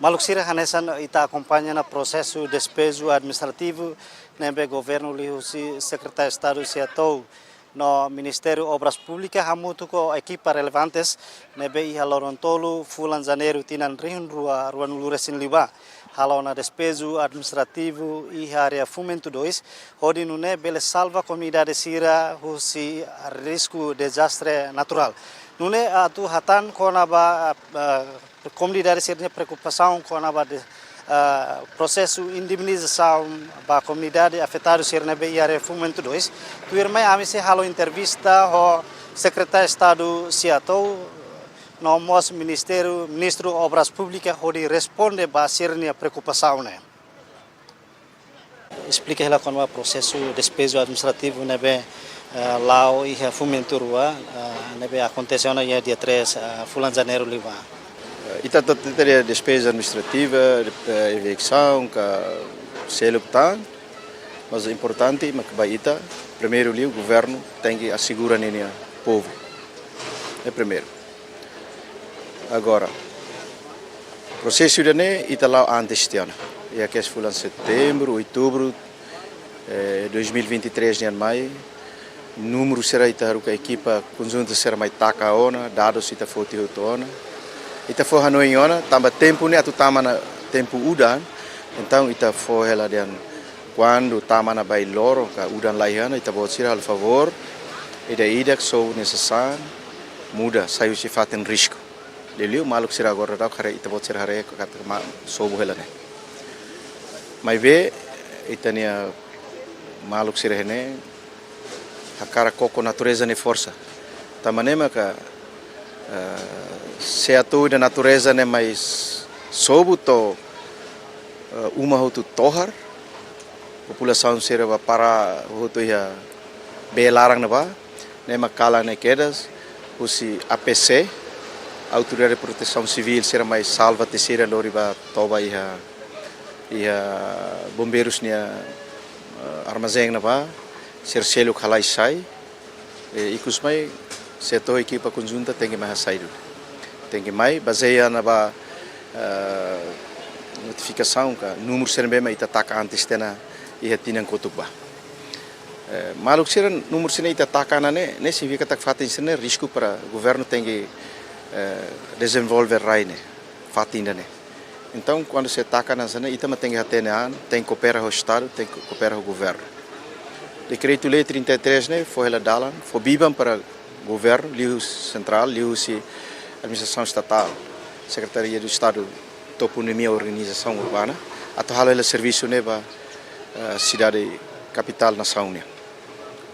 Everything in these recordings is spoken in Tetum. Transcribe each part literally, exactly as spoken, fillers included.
Maluk sira, hanesan ita akompaña ona prosesu despeju administrativu ne'ebé governu liuhusi Sekretáriu Estadu SEATOU no Ministériu Obras Públikas hamutuk ho ekipa relevantes ne'ebé iha loron tolu fulan Janeiru tinan rihun rua ruanulu resin lima halo ona despeju administrativu iha área Fomento dois, hodi nune'e bele salva komunidade sira husi risku dezastre naturál. Nune'e atu hatán kona-ba, eh, komunidade sira-nia preokupasaun kona-ba de, eh, prosesu indemnizasaun ba komunidade afetadu sira ne'ebé iha área Fomento dois. Tuirmai ami sei halo entrevista ho Sekretáriu Estadu SEATOU no mós Ministériu, Ministru Obras Públikas hodi responde ba sira-nia preokupasaun ne'e. Esplika hela kona-ba prosesu despeju administrativu ne'ebé, eh, la'o iha Fomento rua, eh, ne'ebé akontese ona iha dia três, eh, fulan Janeiru liubá. Eh, ita atu teri despeju administrativu, eh, eviksaun ka seluk tan, mas importante mak ba ita, primeiru liu governu tenke asegura ninia povu. É primeiru. Agora, prosesu ida-ne'e ita la'o antes tiha ona. Iha kedas fulan Setembru, Outubru, eh, dois mil e vinte e três nian mai, númeru sira ita haruka ekipa konjunta sira mai taka ona, dadus ita foti hotu ona. Ita fó hanoin ona, tanba tempu ne'e atu tama ona tempu udan, entaun ita fó hela dehan kuandu tama ona bainhira loron ka udan laiha ona, ita-boot sira halo favór, ida-idak sobu nia sasán, muda, sai husi fatin risku. Liuliu maluk sira agora daudaun haree, ita-boot sira haree katak mak sobu hela ne'e. Maibé, ita-nia maluk sira ne'e hakarak koko natureza nia forsa. Tanba ne'e maka, eh, SEATOU ida natureza ne'e mai sobu to'o, eh, uma hotu tohar, populasaun sira bá para hotu iha bee laran ne'ebá, ne'e mak kalan ne'e kedas, husi A P C, Autoridade de Proteção Civil, sira mai salva tiha sira lori bá toba iha, iha bombeirus nia, eh, armazén ne'ebá, sira seluk halai sai, eh, ikus mai, SEATOU ekipa konjunta tenke mai hasai duni. Tenke mai, bazeia ona ba, eh, notifikasaun ka númeru sira ne'ebé mak ita taka antes tiha ona iha tinan kotuk bá. Eh, maluk sira, númeru sira ne'e ita taka ona ne'e, ne'e signifika katak fatin sira ne'e risku para governu tenke, eh, dezenvolve rai ne'e, fatin ida-ne'e. Entaun, kuandu sei taka ona hanesan ne'e, ita mak tenke hatene an, tenke koopera ho Estadu, tenke koopera ho governu. Dekretu-Lei trinta e três ne'e fó hela dalan, fó biban para governu, liuhusi sentrál, liuhusi administrasaun estatál, Sekretaria do Estado Toponímia Organizasaun Urbana, atu halo hela servisu ne'e ba, eh, sidade kapitál nasaun nian.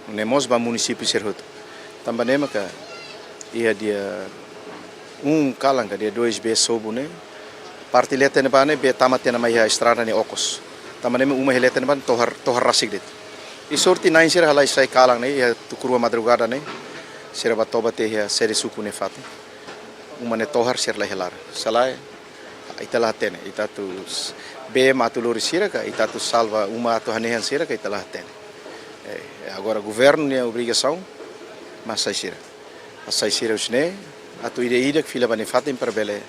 Ne'e mós ba munisípiu sira hotu. Tanba ne'e maka iha dia um kalan ka dia dois bee sobu ne'e, parte leten ne'ebá ne'e bee tama tiha ona mai iha estrada nia okos. Tanba ne'e mak uma iha leten ne'ebá tohar, tohar rasik de'it. I sorte na'in sira halai sai kalan ne'e iha tuku rua madrugada ne'e, sira bá toba tiha iha sede suku nia fatin. Uma ne'e tohar, sira laiha laran. Se lae, ita la hatene, ita atu s-, bee mak atu lori sira ka, ita atu salva uma atu hanehan sira ka, ita la hatene. Eh, agora governu nia obrigasaun mak hasai sira. Hasai sira husi ne'e, atu ida-idak fila ba nia fatin para bele,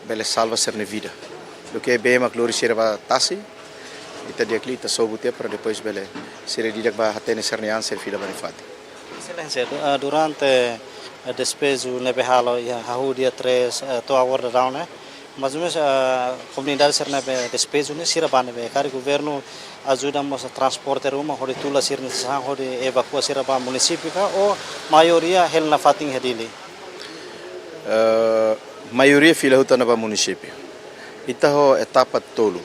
bele salva sira-nia vida. Duké bee mak lori sira ba tasi, ita di'ak liu ita sobu tiha para depois bele sira ida-idak bá hatene sira-nia an, sira fila ba nia fatin. Exelénsia, du-, ah, durante, ah, despeju ne'ebé halo iha hahú dia três, ah, to'o agora daudaun ne'e, mais ou menos, ah, komunidade sira ne'ebé despeju ne'e sira bá ne'ebé, karik governu ajuda mós transporte ruma hodi tula sira-nia sasán hodi evakua sira ba munisípiu ka, ou maioria hela nafatin iha Dili? Eh, maioria fila hotu ona ba munisípiu. Ita ho etapa tolu.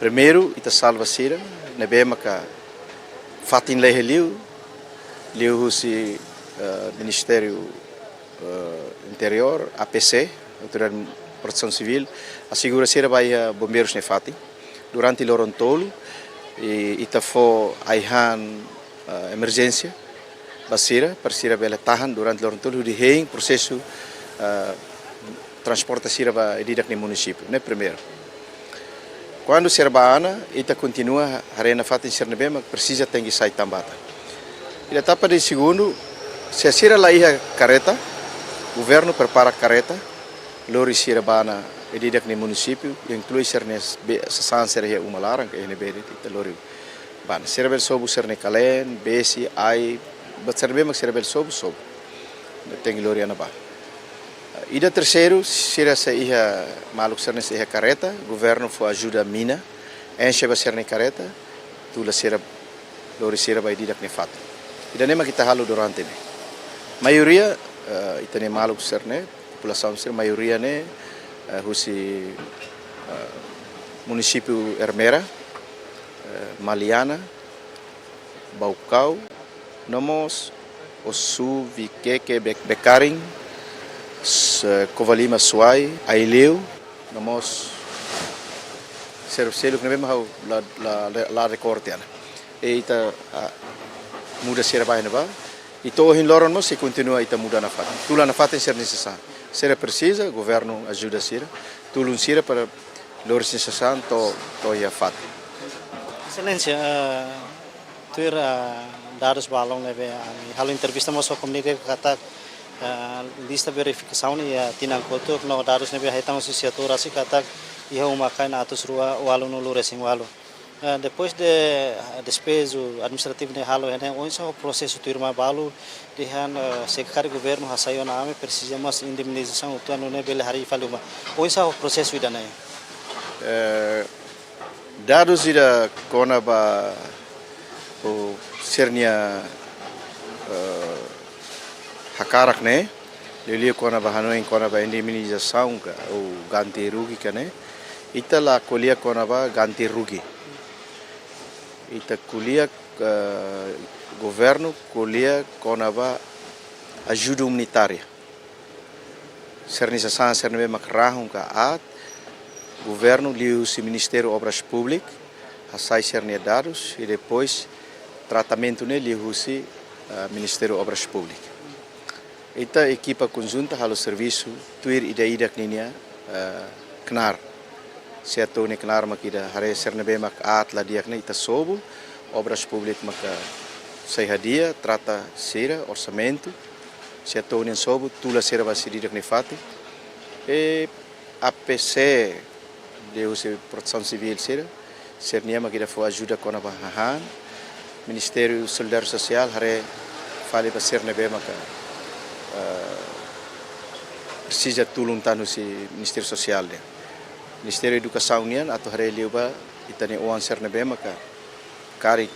Primeiru, ita salva sira ne'ebé maka fatin laiha liu, liuhusi, eh, Ministériu, eh, Interiór, A P C, Autoridade Protesaun Sivíl, asegura sira ba iha bombeirus nia fatin durante loron tolu, i ita fó ai-han, eh, emerjénsia ba sira, para sira bele tahan durante loron tolu hodi hein prosesu, eh, transporta sira ba ida-idak nia munisípiu, ne'e primeiru. Kuandu sira bá ona, ita kontinua haree nafatin sira ne'ebé mak presiza tenke sai tan ba tan. I etapa de segundu, se sira laiha kareta, governu prepara kareta, lori sira bá ona ida-idak nia munisípiu, inklui sira-nia be-, sasán sira iha uma laran, ka iha ne'ebé de'it ita lori ba ne'e. Sira bele sobu sira-nia kaleen, besi, ai, buat sira ne'ebé mak sira bele sobu, sobu. Tenke lori ona ba. Ida terseiru, sira sei iha maluk sira-ne'e sei iha karreta, governu fó ajuda mina, enxe ba sira-nia karreta, tula sira, lori sira ba ida-idak nia fatin. Ida-ne'e mak ita halo durante ne'e. Maioria, eh, ita-nia maluk sira-ne'e, populasaun sira, maioria ne'e, eh, husi, eh, munisípiu Ermera, eh, Maliana, Baucau, no mós Ossú, Viqueque, Be-, Becarin, s-, Covalima, Suai, Aileu, no mós sira seluk ne'ebé mak ha'u la, la, la, la rekorda tiha ona. I ita, ah, muda sira ba iha ne'ebá. I to'o ohin loron mós sei kontinua ita muda nafatin. Tula nafatin sira-nia sasán. Sira presiza, governu ajuda sira. Tulun sira para lori sasán to'o, to'o iha fatin. Exelénsia, eh, tuir, eh, dadus balun ne'ebé, ami halo entrevista mós ho komunidade katak, eh, lista verifikasaun iha tinan kotuk no dadus ne'ebé hetan husi setór rasik katak iha uma-kain atus rua ualunulu-resin-ualu. Eh, depois de, eh, despeju administrativu ne'e halo iha ne'e, oinsá ho prosesu tuirmai balu dehan, eh, se karik governu hasai ona ami presiza mós indemnizasaun uitoan nune'e bele harii fali uma. Oinsá ho prosesu ida-ne'e? Eh, dadus ida kona-ba, o, sira-nia, eh, hakarak ne'e, liuliu kona-ba hanoin kona-ba indemnizasaun ka, o ganti rugi ka ne'e, ita la ko'alia kona-ba ganti rugi. Ita ko'alia, eh, governu ko'alia kona-ba ajuda umanitária. Sira-nia sasán sira ne'ebé mak rahun ka aat, governu liuhusi Ministériu Obras Públikas hasai sira-nia dadus i depois tratamentu ne'e liuhusi, eh, Ministériu Obras Públikas. Ita ekipa konjunta halo servisu tuir ida-idak ninia, eh, knaar. Se atu nia knaar mak ida haree sira ne'ebé mak aat la di'ak ne'e ita sobu, Obras Públikas maka sai hadi'a, trata sira, orsamentu, se atu nia sobu, tula sira ba sira-idak nia fatin. I A P C, liuhusi Protesaun Sivíl sira, sira-nia mak ida fó ajuda kona-ba hahán. Ministériu Solidariedade Sosiál haree fali ba sira ne'ebé maka, eh, presiza tulun tan husi Ministériu Sosiál nian. Ministériu Edukasaun nian atu haree liu ba ita-nia oan sira ne'ebé maka karik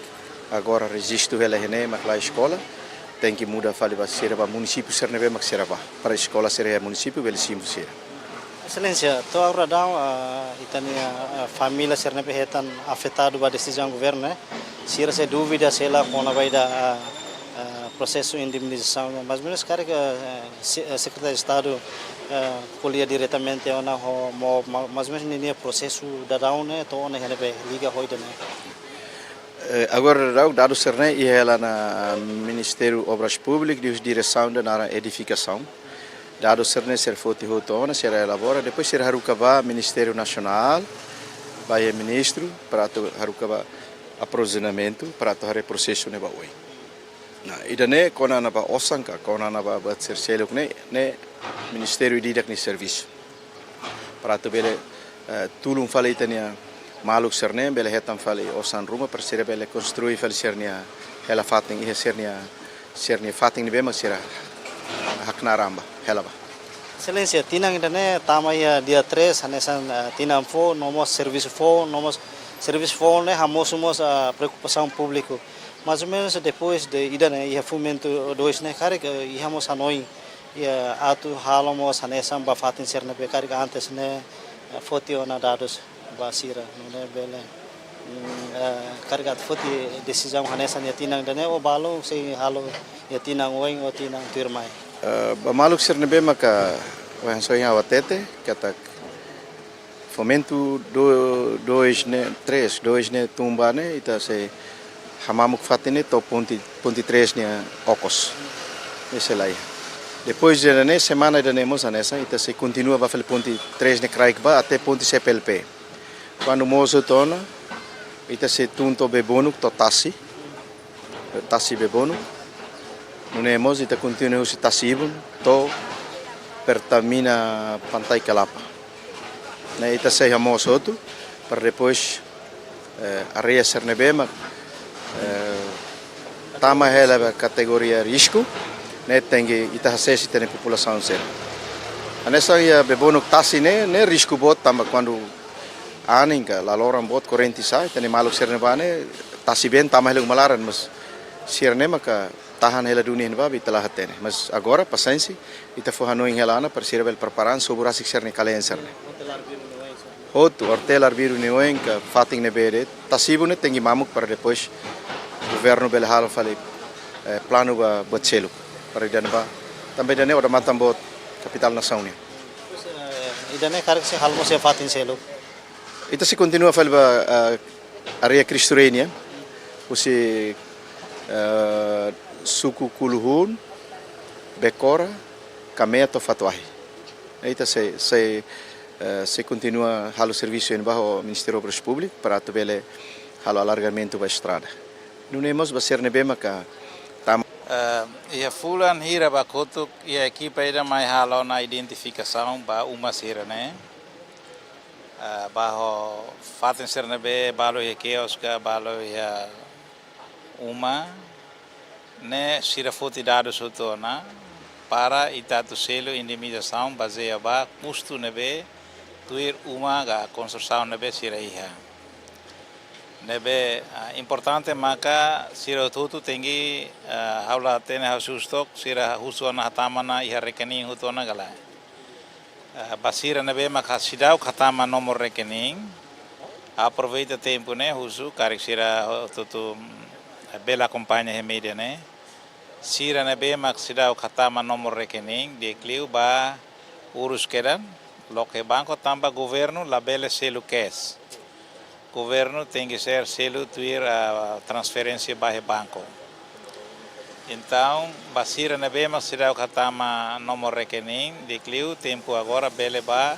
agora rejistu hela iha ne'e mak la eskola, tenke muda fali ba sira ba munisípiu sira ne'ebé mak sira ba, para eskola sira iha munisípiu bele simu sira. Exelénsia, to'o agora daudaun, ah, ita-nia, ah, família sira ne'ebé hetan afetadu ba desizaun governu ne'e, sira sei dúvida sei la kona-ba ida, ah, ah, prosesu indemnizasaun, mais ou menus karik, ah, se-, ah, Sekretáriu Estadu, ah, ko'alia diretamente ona ho MOP, ma-, mais ou menus ninia prosesu daudaun ne'e to'o ona iha ne'ebé liga ho ida-ne'e. Eh, agora daudaun dadus sira-ne'e iha hela iha Ministériu Obras Públikas, liuhusi diresaun ida naran edifikasaun. Dadus sira-ne'e sira foti hotu ona, sira elabora, depois sira haruka ba Ministériu Nasionál, ba iha ministru, para atu haruka ba aprovizionamentu, para atu haree prosesu ne'e ba oin. Nah, ida-ne'e kona-ba osan ka, kona-ba buat sira seluk ne'e, ne'e ministériu ida-idak nia servisu. Para atu bele, eh, tulun fali ita-nia maluk sira-ne'e, bele hetan fali osan ruma, para sira bele konstrui fali sira-nia hela fatin, iha sira-nia, sira-nia fatin ne'ebé mak sira haknaar an ba, hela ba. Exelénsia, tinan ida-ne'e tama iha dia tres, hanesan, eh, tinan foun, no mós servisu foun, no mós servisu foun ne'e hamosu mós, eh, preokupasaun públiku. Mais ou menus depois de ida-ne'e, iha fumentu dois ne'e, karik, eh, iha mós hanoin, iha atu halo mós hanesan ba fatin sira ne'ebé karik antes ne'e, eh, foti ona dadus ba sira, nune'e bele, mm, eh, karik atu foti desizaun hanesan iha tinan ida-ne'e, ou balu sei halo iha tinan oin ou tinan tuirmai. Eh, ba maluk sira ne'ebé maka, ohin soin ha'u hatete, katak fumentu do-, dois ne'e, tres, dois ne'e tun ba ne'e, ita sei hamamuk fatin ne'e to'o ponte, ponte tres nia okos. Ne'e sei la iha. Depois de ne'e, semana ida-ne'e mós hanesan, ita sei kontinua ba fali ponte tres ne'e kraik ba até ponte C P L P. Kuandu mosu tiha ona, ita sei tun to'o Bebonuk, to'o tasi. Tasi Bebonuk. Nune'e mós ita kontinua husi tasi ibun to'o Pertamina Pantai Kalapa. Ne'e ita sei hamoos hotu, para depois, eh, área sira ne'ebé mak, eh, tama hela ba kategoria risku, ne'e tenke ita hasees ita-nia populasaun sira. Hanesan iha Bebonuk tasi ne'e, ne'e risku boot tanba kuandu anin ka laloran boot korrente sa'e, ita-nia maluk sira ne'ebá ne'e tasi-been tama hela uma laran, mas sira ne'e maka tahan hela duni iha ne'ebá, ita la hatene. Mas agora, pasiénsia, ita fó hanoin hela ona, para sira bele prepara an, sobu rasik sira-nia kalen sira-ne'e. Hotu, Hortel, Arbiru nia oin ka fatin ne'ebé de'it, Tasibu ne'e tenke mamuk para depois governu bele halo fali, eh, planu ba buat seluk. Para ida-ne'ebá, tanba ida-ne'e odamatan boot kapitál nasaun nian. Terus, eh, ida-ne'e karik sei halo mós iha fatin seluk? Ita sei kontinua fali ba, eh, área Cristo Rei nian, husi, eh, suku Kuluhun, Bekora, Kamea to'o Fatuahi. Ita sei, sei, eh, sei kontinua halo servisu iha ne'ebá ho Ministériu Obras Públikas para atu bele halo alargamentu ba estrada. Nune'e mós ba sira ne'ebé maka tama. Eh, iha fulan hira ba kotuk, iha ekipa ida mai halo ona identifikasaun ba uma sira-ne'e. Eh, ba ho fatin sira ne'ebé balu iha kios ka balu iha uma, ne'e sira foti dadus hotu ona, para ita atu selu indemnizasaun bazeia ba kustu ne'ebé tuir uma ka konstrusaun ne'ebé sira iha. Ne'ebé, ah, importante maka sira hotu-hotu tenke, ah, ha'u la hatene, ha'u susar took, sira husu ona hatama ona iha rekening hotu ona ka lae. Ah, ba sira ne'ebé maka seidauk hatama nomor rekening, aproveita tempu ne'e husu, karik sira hotu-hotu, mm, bele akompaña iha média ne'e. Sira ne'ebé mak seidauk hatama nomor rekening, di'ak liu ba urus kedan, loke banku tanba governu labele selu cash. Governu tenke ser selu tuir, ah, transferénsia ba iha banku. Entaun, ba sira ne'ebé mak seidauk hatama nomor rekening, di'ak liu tempu agora bele ba,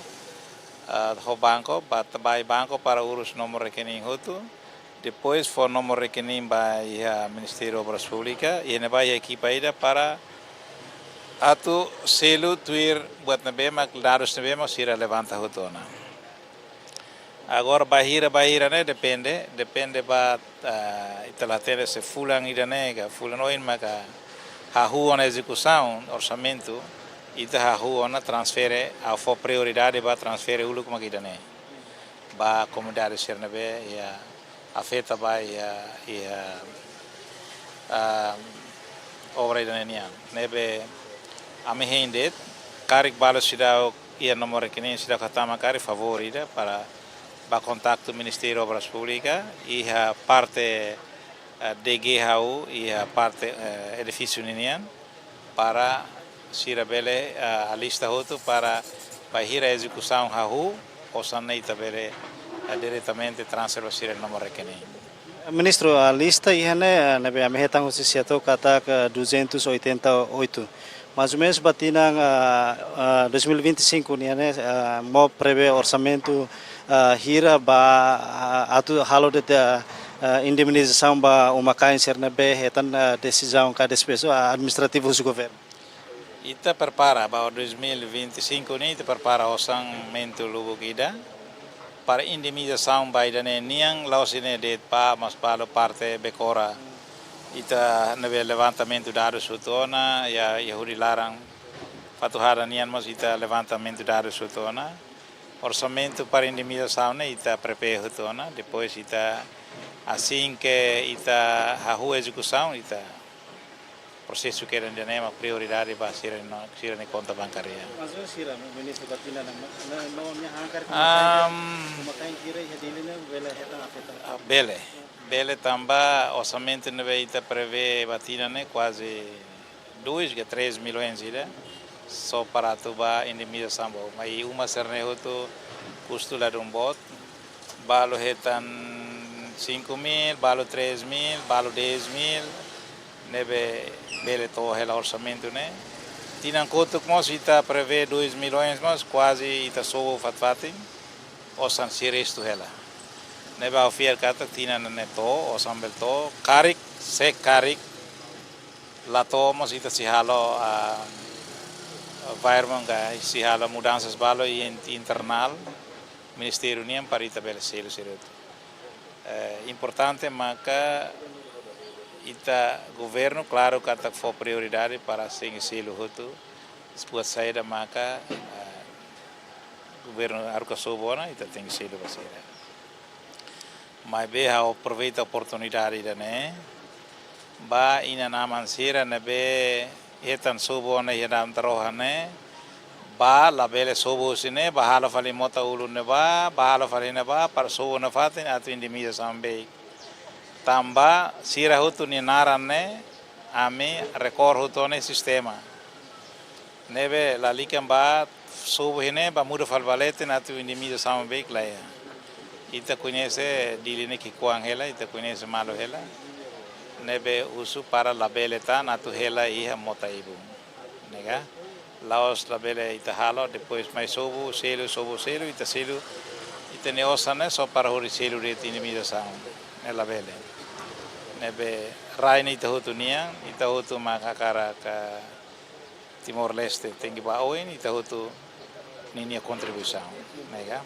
ah, ho banku, ba, ba iha banku para urus nomor rekening hotu. Depois fó nomor rekening ba iha Ministériu Obras Públikas, iha ne'ebá iha ekipa ida para atu selu tuir buat ne'ebé mak dadus ne'ebé mak sira levanta hotu ona. Agora bainhira, bainhira ne'e depende, depende ba, ah, ita la hatene se fulan ida-ne'e ka fulan oin maka hahú ona ezekusaun orsamentu, ita hahú ona transfere, ha'u fó prioridade ba transfere uluk mak ida-ne'e. Ba komunidade sira ne'ebé iha afeta ba iha, iha, ah, obra ida-ne'e nian. Ne'ebé ami hein de'it, karik balu seidauk iha nomor rekening seidauk hatama karik favór ida para ba kontaktu Ministériu Obras Públikas, iha parte, eh, D G ha'u, iha parte, eh, edifísiu ninian, para sira bele, eh, alista hotu para bainhira ezekusaun hahú, osan ne'e ita bele, eh, diretamente transfere ba sira nomor rekening. Ministru, ah, lista iha ne'e, ah, ne'ebé ami hetan husi SEATOU katak, ah, duzentos e oitenta e oito. Mais ou menos ba tinan, ah, ah, dois mil e vinte e cinco nian ne'e, ah, MOP prevee orsamentu, ah, hira ba, ah, atu halo de'it, ah, ah, indemnizasaun ba uma-kain sira ne'ebé hetan, ah, desizaun ka despeju, ah, administrativu husi governu. Ita prepara ba dois mil e vinte e cinco ne'e, ita prepara orsamentu lubuk ida para indemnizasaun ba ida-ne'e nian, la'ós ida-ne'e de'it, ba, mas balu parte Bekora. Ita ne'ebé levantamentu dadus hotu ona, iha, iha hudi laran Fatuhada nian mós ita levantamentu dadus hotu ona. Orsamentu para indemnizasaun ne'e ita prepara hotu ona, depois ita, assim que ita hahú ezekusaun, ita prosesu kedan ida-ne'e mak prioridade ba sira no, sira-nia konta bankária. Mas o sira, Ministru, ba tinan ne'e, no, no, nia hakarak Am, uma-kain sira iha Dili ne'e bele hetan afeta? Ah, bele. Bele tanba orsamentu ne'ebé ita prevee ba tinan ne'e kuaze dois ka três milhões ida, só para atu ba indemnizasaun ba uma. I uma sira-ne'e hotu kustu ladún boot, balu hetan cinco mil, balu três mil, balu dez mil, ne'ebé bele to'o hela orsamentu ne'e. Tinan kotuk mós ita prevee dois milhões, mas kuaze ita sobu fatin-fatin, osan sei restu hela. Ne'ebé ha'u fiar katak tinan ne'e to'o, osan bele to'o, karik, se karik la to'o mós ita sei halo, ah, environment ka sei halo mudansa balu iha in-, internál, ministériu nian para ita bele selu sira hotu. Eh, importante maka ita governu klaru katak fó prioridade para asin selu hotu. Buat saida maka, eh, governu haruka sobu ona, ita tenke selu ba sira. Maibé ha'u aproveita oportunidade ida-ne'e ba inan-aman sira ne'ebé hetan sobu ona iha dalan tarohan ne'e, ba labele sobu husi ne'e, ba halo fali mota ulun ne'ebá, ba halo fali ne'ebá, para sobu nafatin atu indemnizasaun beik. Tanba sira hotu nia naran ne'e, ami rekor hotu ona iha sistema. Ne'ebé lalika ba sobu iha ne'e, ba muda fali ba leten atu indemnizasaun beik lae. Ita koñese Dili ne'e ki'ikoan hela, ita koñese malu hela. Ne'ebé husu para labele tan atu hela iha mota ibun. Ne'e ka? La'ós labele ita halo, depois mai sobu, selu, sobu, selu, ita selu, ita-nia osan ne'e só para hodi selu de'it indemnizasaun. Ne'e labele. Ne'ebé rai ne'e ita hotu nian, ita hotu mak hakarak Timor-Leste tenke ba oin, ita hotu ninia kontribuisaun. Ne'e ka?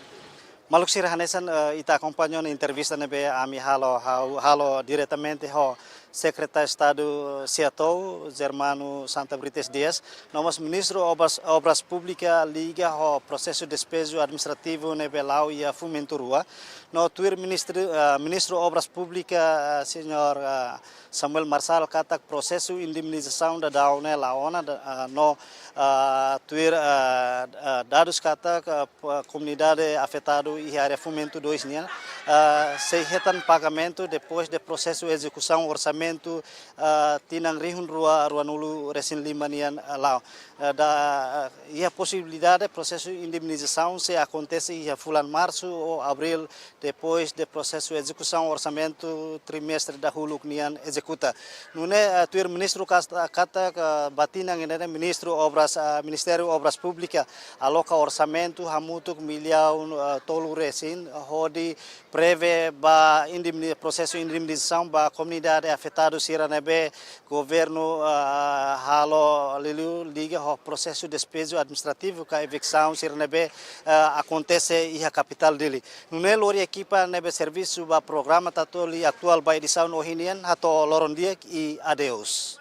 Maluk sira, hanesan, eh, ita akompaña ona entrevista ne'ebé ami halo, hau-, halo diretamente ho Sekretáriu Estadu SEATOU, Germano Santa Brites Dias, no mós Ministru Obras, Obras Públikas liga ho prosesu despeju administrativu ne'ebé la'o iha Fomentu rua. No tuir Ministru, eh, Ministru Obras Públikas, eh, Señór, eh, Samuel Marçal katak prosesu indemnizasaun daudaun ne'e la'o ona, da-, eh, no, eh, tuir, eh, eh, dadus katak, eh, p-, komunidade afetadu iha área Fomentu dois nian, eh, sei hetan pagamentu depois de prosesu ezekusaun orsamentu, eh, tinan rihun rua, ruanulu resin lima nian, eh, la'o. Eh, da, eh, iha posibilidade prosesu indemnizasaun sei akontese iha fulan Marsu ou Abríl, depois de prosesu ezekusaun orsamentu trimestre dahuluk nian ezekuta. Nune'e, eh, tuir Ministru kas-, katak, eh, ba tinan ida-ne'e Ministru Obras, eh, Ministériu Obras Públikas aloka orsamentu hamutuk millaun, eh, tolu resin, hodi prevee ba indemni-, prosesu indemnizasaun ba komunidade afetadu sira ne'ebé governu, eh, halo liuliu liga ho prosesu despeju administrativu ka eviksaun sira ne'ebé, eh, akontese iha kapitál Dili. Nune'e lori ekipa ne'ebé servisu ba programa Tatoli Atuál ba edisaun ohin nian, hato'o loron di'ak i adeus.